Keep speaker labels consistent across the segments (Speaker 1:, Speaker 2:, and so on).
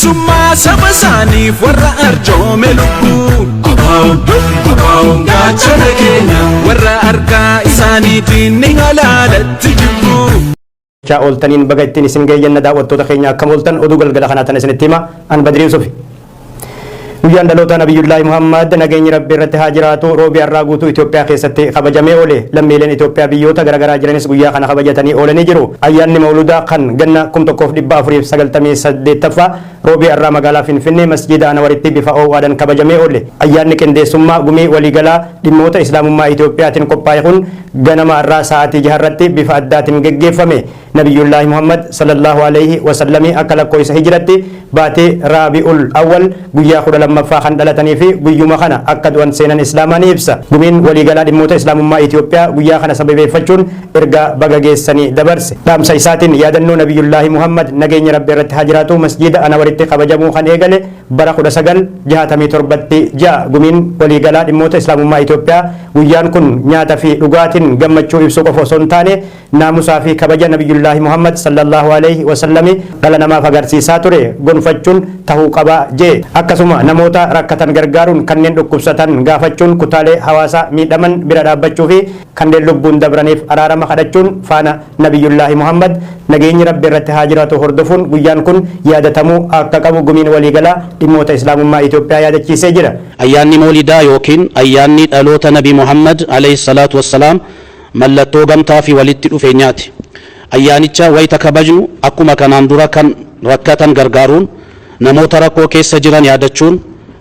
Speaker 1: Bilisummaa saba isaaniif warra arjoome lubbuu. Abaa'oon gaachana keenya warra harkaa isaaniitiin ni halaalatti jibbu.
Speaker 2: Chaa ooltaniin baga ittiin isin ga'e jenna. Daawwattoota keenya, akkam ooltan? Oduu galgala kanaa tan isinitti hima an Badrii Yusufi. Guyyaan dhaloota Nabiyyullaahi Muhammad, nageenyi Rabbi irratti haa jiraatu, roobii har'aa guutuu Itoophiyaa keessatti kabajamee oole. Lammiileen Itoophiyaa biyyoota garaagaraa jiranis guyyaa kana kabajatanii oolanii jiru. Ayyaanni Mawludaa kan ganna 1498ffaa roobii har'aa magaalaa Finfinnee masjiida Anawaritti bifa ho'aadhaan kabajamee oole. Ayyaanni qindeessummaa gumii waliigalaa dhimmoota Islaamummaa Itoophiyaatiin qophaa'e kun ganama har'aa sa'aatii 6 irratti bifa addaatiin geggeeffame. Nabiyyullaahi Muhammad sallallahu alaihi wasallamii akka lakkoofsa hijiratti baatee Raabi'ul Awwal guyyaa 12ffaa kan dhalatanii fi guyyuma kana akka du'an seenan Islaamaa ni ibsa. Gumiin waliigalaa dhimmoota Islaamummaa Itoophiyaa guyyaa kana sababeeffachuun ergaa baga geessanii dabarse. Dhaamsa isaatiin yaadannoo Nabiyyullaahi Muhammad, nageenya Rabbi irratti haa jiraatu, masjiida Anawaritti kabajamuu kan eegale bara 1967tti ja'a. Gumiin waliigalaa dhimmoota Islaamummaa Itoophiyaa guyyaan kun nyaata fi dhugaatiin gammachuu ibsuu qofa osoo hin taane naamusaa fi kabaja Nabiyyullaahi Muhammad sallallahu alaihi wasallami dhala namaaf agarsiisaa ture gonfachuun tahuu qaba jee. Akkasuma namoota rakkatan gargaaruun, kanneen dhukkubsatan gaafachuun, kutaalee hawaasaa miidhaman bira dhaabbachuu fi kanneen lubbuun dabraniif araarama kadhachuun faana Nabiyyullaahi Muhammad, nageenyi Rabbi irratti haa jiraatu, hordofuun guyyaan kun yaadatamuu akka qabu gumiin waliigalaa dhimmoota Islaamummaa Itoophiyaa yaadachiisee jira.
Speaker 3: Ayyaanni Moolidaa yookiin ayyaanni dhaloota Nabi Muhammad alayhi salaatu wassalaam mallattoo gamtaa fi walitti dhufeenyaati. Ayyaanicha wayita kabajnu akkuma kanaan dura kan rakkatan gargaaruun, namoota rakkoo keessa jiran yaadachuun,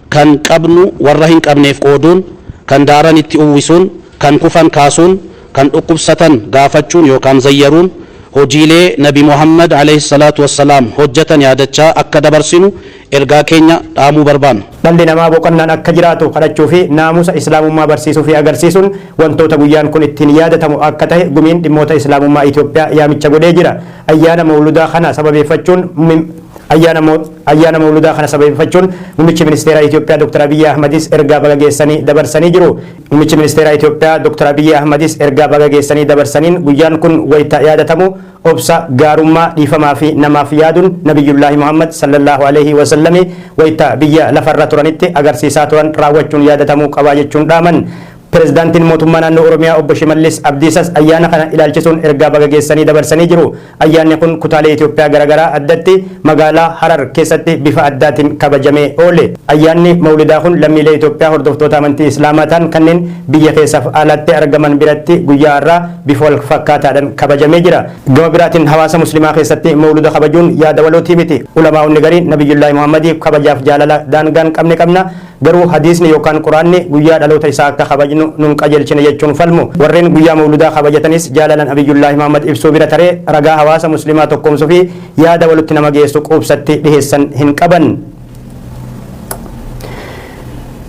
Speaker 3: kan qabnu warra hin qabneef qooduun, kan daaran itti uwwisuun, kan kufan kaasuun, kan dhukkubsatan gaafachuun yookaan zayyaruun hojiilee Nabi Muhammad alayhi salaatu wassalaam hojjetan yaadachaa akka dabarsinu ergaa keenya dhaamuu barbaanna.
Speaker 2: Dhalli namaa boqonnaan akka jiraatu kadhachuu fi naamusa Islaamummaa barsiisuu fi agarsiisuun wantoota guyyaan kun ittiin yaadatamu akka ta'e gumiin dhimmoota Islaamummaa Itoophiyaa yaamicha godhee jira. Ayyaana Mawludaa kana sababeeffachuun Muummichi Ministeera Itoophiyaa Dr. Abiyyi Ahmadis ergaa baga geessanii dabarsanii jiru. Muummichi Ministeera Itoophiyaa Dr. Abiyyi Ahmadis ergaa baga geessanii dabarsaniin guyyaan kun wayita yaadatamu obsa, gaarummaa, dhiifamaa fi namaaf yaaduun Nabiyyullaahi Muhammad sallallahu alaihi wasallami wayita biyya lafarra turanitti agarsiisaa turan raawwachuun yaadatamuu qabaa jechuun dhaaman. Pireezidaantiin mootummaa naannoo Oromiyaa obbo Shimallis Abdiisas ayyaana kana ilaalchisuun ergaa baga geessanii dabarsanii jiru. Ayyaanni kun kutaalee Itoophiyaa garaagaraa, addatti magaalaa Harar keessatti bifa addaatiin kabajamee oole. Ayyaanni Mawlidaa kun lammiilee Itoophiyaa hordoftoota amantii Islaamaa ta'an kanneen biyya keessaaf alatti argaman biratti guyyaa har'aa bifa wal fakkaataadhaan kabajamee jira. Gama biraatiin hawaasa Muslimaa keessatti Mawluda kabajuun yaada walootii miti. Ulamaa'onni gariin Nabiyyullaahi Muhammadiif kabajaaf jaalala daangaan qabne qabna. Garuu hadiisni yookaan Quraanni guyyaa dhaloota isaa akka kabajnu nun qajeelchine jechuun falmu. Warreen guyyaa Mawludaa kabajatanis jaalala Nabiyyullaahi Muhammad ibsuu bira taree ragaa hawaasa Muslimaa tokkoomsuu fi yaada walitti nama geessu quubsatti dhiheessan hin qaban.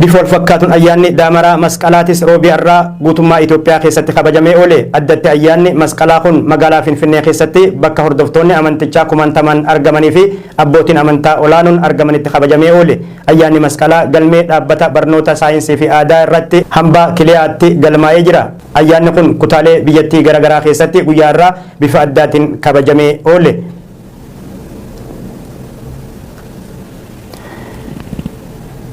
Speaker 2: Bifa wal fakkaatuun ayyaanni Daamaraa Masqalaatis roobii har'aa guutummaa Itoophiyaa keessatti kabajamee oole. Addatti ayyaanni Masqalaa kun magaalaa Finfinnee keessatti bakka hordoftoonni amantichaa kumaantamaan argamanii fi abbootiin amantaa olaanoon argamanitti kabajamee oole. Ayyaanni Masqalaa galmee dhaabbata barnoota saayinsii fi aadaa irratti hambaa Kiliyaatti galmaa'ee jira. Ayyaanni kun kutaalee biyyattii garaagaraa keessatti guyyaa har'aa bifa addaatiin kabajamee oole.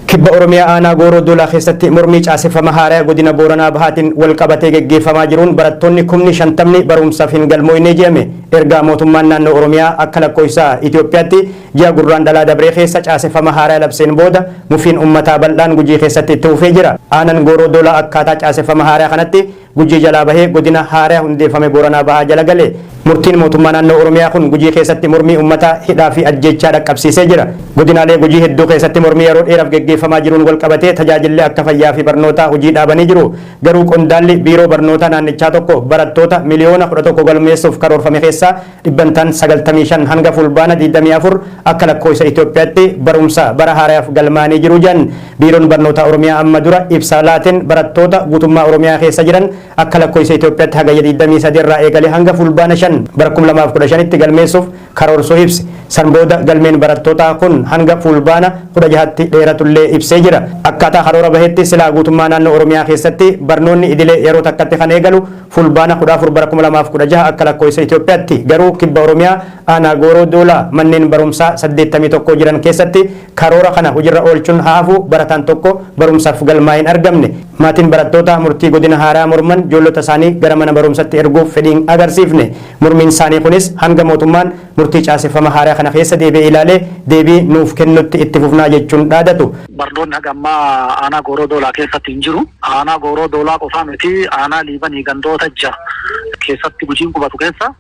Speaker 2: Kibba Oromiyaa aanaa Gooroo Doolaa keessatti mormii caaseffama haaraa godina Booranaa Bahaatiin wal qabatee geggeeffamaa jiruun barattoonni 50,000 barumsaaf hin galmooyne jedhame. Ergaa mootummaan naannoo Oromiyaa akka lakkoofsa Itoophiyaatti ji'a Gurraan Dhalaa dabree keessa caaseffama haaraa labseen booda mufiin uummataa bal'aan Gujii keessatti itti fufee jira. Aanaan Gooroo Doolaa akkaataa caaseffama haaraa kanatti Gujii jalaa bahee godina haaraa hundeeffame Booranaa Bahaa jala gale. Murtiin mootummaa naannoo Oromiyaa kun Gujii keessatti mormii uummataa, hidhaa fi ajjeechaa dhaqqabsiisee jira. Godinaalee Gujii hedduu keessatti mormii yeroo dheeraaf geggeeffamaa jiruun wal qabatee tajaajilli akka fayyaa fi barnootaa hojii dhaabanii jiru. Garuu qondaalli biiroo barnootaa naannichaa tokko barattoota miliyoona 11 galmeessuuf karoorfame keessaa dhibbantaan 95 hanga Fulbaana 24 akka lakkoofsa Itoophiyaatti barumsa bara haaraaf galmaanii jiru jedhan. Biiroon barnoota Oromiyaa amma dura ibsa laateen barattoota guutummaa Oromiyaa keessa jiran akka lakkoofsa Itoophiyaatti hagayya 23 irraa eegalee hanga Fulbaana 5 bara 2015tti galmeessuuf karoorsuu ibse. San booda galmeen barattootaa kun hanga Fulbaana 16tti dheeratullee ibsee jira. Akkaataa karoora bahetti silaa guutummaa naannoo Oromiyaa keessatti barnoonni idilee yeroo takkatti kan eegalu Fulbaana 14 bara 2016 akka lakkoofsa Itoophiyaatti. Garuu kibba Oromiyaa aanaa Gooroo Doolaa manneen barumsaa 81 jiran keessatti karoora kana hojiirra oolchuun haafu barataan tokko barumsaaf galmaa'ee hin argamne. Maatiin barattoota murtii godina haaraa morman ijoollota isaanii gara mana barumsatti erguuf fedhii hin agarsiifne. Mormiin isaanii kunis hanga mootummaan murtii caaseffama haaraa kana keessa deebi'ee ilaalee deebii nuuf kennutti itti fufnaa jechuun dhaadatu.
Speaker 4: Barnoonni haga ammaa aanaa Gooroo Doolaa keessatti hin jiru. Aanaa Gooroo Doolaa qofaa miti, aanaa Liibanii gandoota 6 keessatti Gujiin qubatu keessa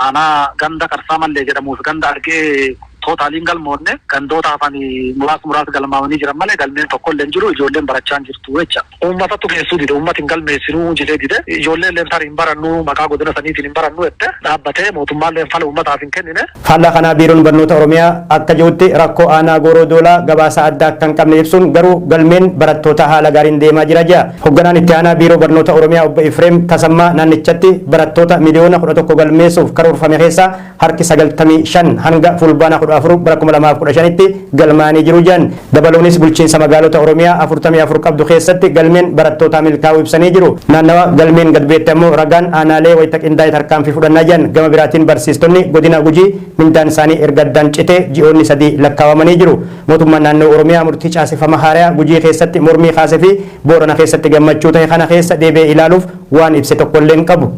Speaker 4: aanaa ganda Qarsaa Mallee jedhamuuf ganda Argee tootaaliin galmoonne, gandoota hafan muraasa muraasa galmaa'anii jiran malee galmeen tokko illee hin jiru, ijoolleen barachaa hin jirtu jecha. Uummatatu geessuu dide, uummati hin galmeessinuu jedhee dide, ijoolleen illee tarii hin barannu, maqaa godina saniitiin hin barannu jette dhaabbatee, mootummaan illee fala uummataaf hin kennine.
Speaker 2: Faallaa kanaa Biiroon Barnoota Oromiyaa akka jirutti rakkoo aanaa Gooroo Doolaa gabaasa addaa akka hin qabne ibsuun garuu galmeen barattoota haala gaariin deemaa jira jedha. Hoogganaan itti aanaa Biiroo Barnoota Oromiyaa Obbo Ifreem Tasammaa naannichatti barattoota miliyoona 11 galmeessuuf karoorfame keessaa harki 95 hanga Fulbaana 14 bara 2015tti galmaa'anii jiru jedhan. Dabaluunis bulchiinsa magaalota Oromiyaa 44 qabdu keessatti galmeen barattootaa milkaa'uu ibsanii jiru. Naannawa galmeen gad bu'etti ammoo ragaan aanaalee wayita qindaa'e tarkaanfii fudhannaa jedhan. Gama biraatiin barsiistonni godina Gujii mindaan isaanii erga addaan citee ji'oonni 3 lakkaawamanii jiru. Mootummaan naannoo Oromiyaa murtii caaseffama haaraa Gujii keessatti mormii kaasee fi Boorana keessatti gammachuu ta'e kana keessa deebi'ee ilaaluuf waan ibse tokkollee hin qabu.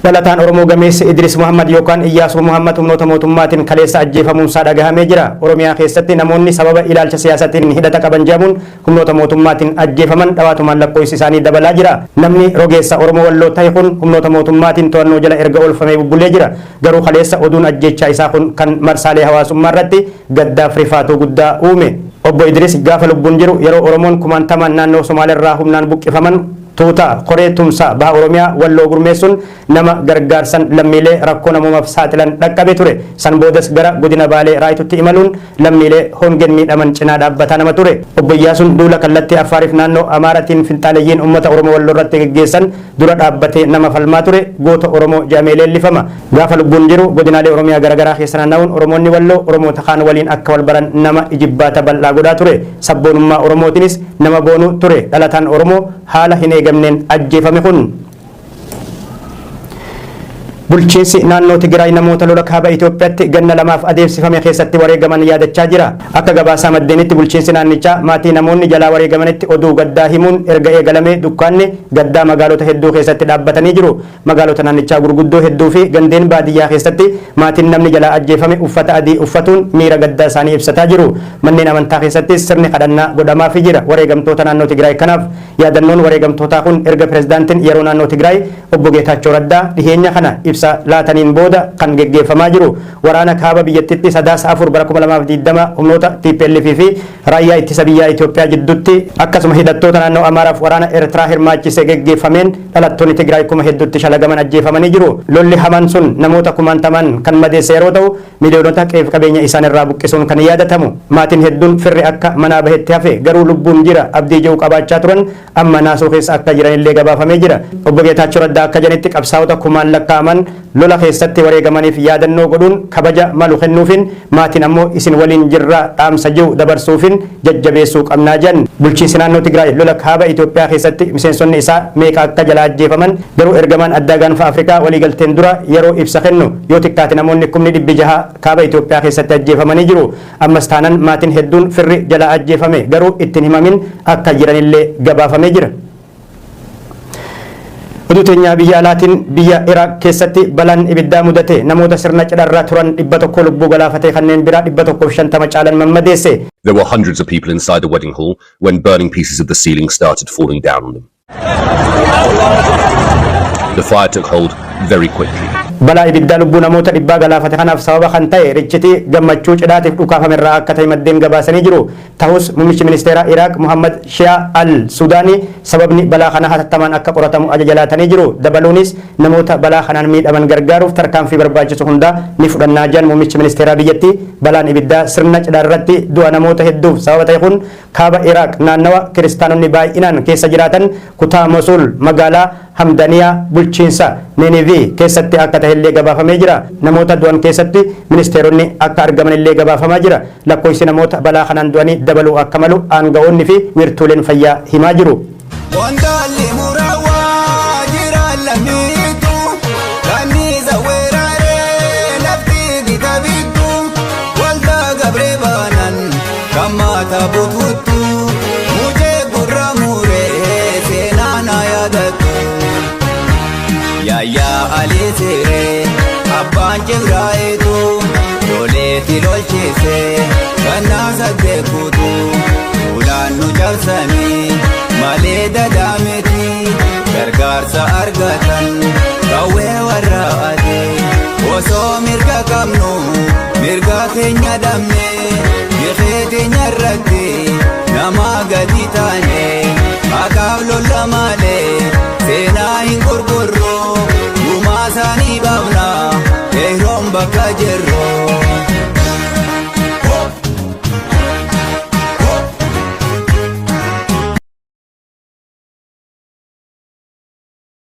Speaker 2: Dhalataan Oromoo gameessi Idris Muhammad yookaan Iyyaasuu Muhammad humnoota mootummaatiin kaleessa ajjeefamuunsaa dhagahamee jira. Oromiyaa keessatti namoonni sababa ilaalcha siyaasaatiin hidhata qaban jedhamuun humnoota mootummaatiin ajjeefaman dhawaatumaan lakkoofsi isaanii dabalaa jira. Namni rogeessa Oromoo Walloo ta'e kun humnoota mootummaatiin to'annoo jala erga oolfamee bubbulee jira. Garuu kaleessa oduun ajjeechaa isaa kun kan marsaalee hawaasummaa irratti gaddaaf rifaatuu guddaa uume. Obbo Idris gaafa lubbuun jiru yeroo Oromoon kumaantamaan naannoo Somaaleerraa humnaan buqqifaman tuuta koree tumsa baha Oromiyaa Walloo gurmeessuun nama gargaarsan lammiilee rakkoo namoomaaf saaxilan dhaqqabe ture. San boodas gara godina Baalee Raayitutti imaluun lammiilee hongeen miidhaman cinaa dhaabbataa nama ture. Obbo Iyyaasuun duula kallattii Affaariif naannoo Amaaratiin finxaaleyyiin uummata Oromoo Walloo irratti geggeessan dura dhaabbatee nama falmaa ture, goota Oromoo jedhamee leellifama. Gaafa lubbuun jiru godinaalee Oromiyaa garaagaraa keessa naanna'uun Oromoonni Walloo Oromoota kaan waliin akka wal baran nama ijibbaata bal'aa godhaa ture. Sabboonummaa Oromootiinis nama boonu ture. Dhalataan Oromoo haala hin eegamneen ajjeefame kun. Bulchiinsi naannoo Tigraay namoota lola kaaba Itoophiyaatti ganna 2f adeemsifame keessatti wareegaman yaadachaa jira. Akka gabaasaa maddeenitti bulchiinsi naannichaa maatii namoonni jalaa wareegamanitti oduu gaddaa himuun erga eegalamee dukkaanni gaddaa magaalota hedduu keessatti dhaabbatanii jiru. Magaalota naannichaa gurguddoo hedduu fi gandeen baadiyyaa keessatti maatiin namni jalaa ajjeefame uffata adii uffatuun miira gaddaa isaanii ibsataa jiru. Manneen amantaa keessattis sirni kadhannaa godhamaafii jira. Wareegamtoota naannoo Tigraay kanaaf yaadannoon wareegamtootaa kun erga pirezidaantiin yeroo naannoo Tigraay Obbo Geetaachoo Raddaa dhiheenya kana ibsa laataniin booda kan geggeeffamaa jiru. Waraana kaaba biyyattitti Sadaasa 4 bara 2020 humnoota TPLF fi raayyaa ittisa biyyaa Itoophiyaa jidduutti akkasuma hidhattoota naannoo Amaaraaf waraana Eertiraa hirmaachise geggeeffameen dhalattoonni Tigraay kuma hedduutti shalagaman ajjeefamanii jiru. Lolli hamaan sun namoota kumaantamaan kan madeesse yeroo ta'u miliyoonota qe'eef qabeenya isaanirraa buqqisuun kan yaadatamu. Maatiin hedduun firri akka manaa bahetti hafe garuu lubbuun jira abdii jedhu qabaachaa turan amma naasuu keessa akka jiranillee gabaafamee jira. Obbo Geetaachoo Raddaa akka jedhanitti qabsaa'ota kumaan lakkaa'aman lola keessatti wareegamaniif yaadannoo godhuun kabaja malu kennuufiin maatiin ammoo isin waliin jirra dhaamsa jiru dabarsuufiin jajjabeessuu qabnaa jedhan. Bulchiinsi naannoo Tigraay lola kaaba Itoophiyaa keessatti miseensonni isaa meeqa akka jalaa ajjeefaman garuu ergamaan addaa gaanfa Afrikaa waliigalteen dura yeroo ibsa kennu yoo xiqqaate namoonni 600,000 kaaba Itoophiyaa keessatti ajjeefamanii jiru. Ammas taanan maatiin hedduun firri jalaa ajjeefame garuu ittiin himamin akka jiranillee gabaafamee jira. Oduu teenyaa biyya alaatiin biyya Iraaq keessatti balaan ibiddaa mudate namoota sirna cidharra turan 100 lubbuu galaafatee kanneen biraa 150 caalan mammadeesse.
Speaker 5: There were hundreds of people inside the wedding hall when burning pieces of the ceiling started falling down on them. The fire took hold very quickly.
Speaker 2: Balaa ibiddaa lubbuu namoota dhibbaa galaafate kanaaf sababa kan ta'e richitii gammachuu cidhaatiif dhukaafame irraa akka ta'e maddeen gabaasanii jiru. Ta'us muummichi ministeeraa Iraaq Muhammad Shia al-Sudaanii sababni balaa kana hatattamaan akka qoratamu ajaja laatanii jiru. Dabaluunis namoota balaa kanaan miidhaman gargaaruuf tarkaanfii barbaachisu hundaa ni fudhannaa jedhan muummichi ministeeraa biyyattii. Balaan ibiddaa sirna cidhaa irratti du'a namoota hedduuf sababa ta'e kun kaaba Iraaq naannawa kiristaanonni baay'inaan keessa jiraatan kutaa Mosul magaalaa Hamdaniyaa bulchiinsa Nineveh keessatti akka ta'ellee gabaafamee jira. Namoota du'an keessatti ministeeronni akka argamanillee gabaafamaa jira. Lakkoofsi namoota balaa kanaan du'anii dabaluu akka malu aanga'oonni fi wiirtuuleen fayyaa himaa jiru.
Speaker 1: Qondaalli muraa.
Speaker 6: Raayyaa Alii Seeree abbaan Cibraayitu loleeti lolchiise gannaa saddeet guutuu ulaan nu cabsanii malee dadaamiti gargaarsa argatan qawwee warra adii osoo mirga qabnu mirga keenya dhabne dirree teenya irratti nama gadi taane haqaaf lolla malee.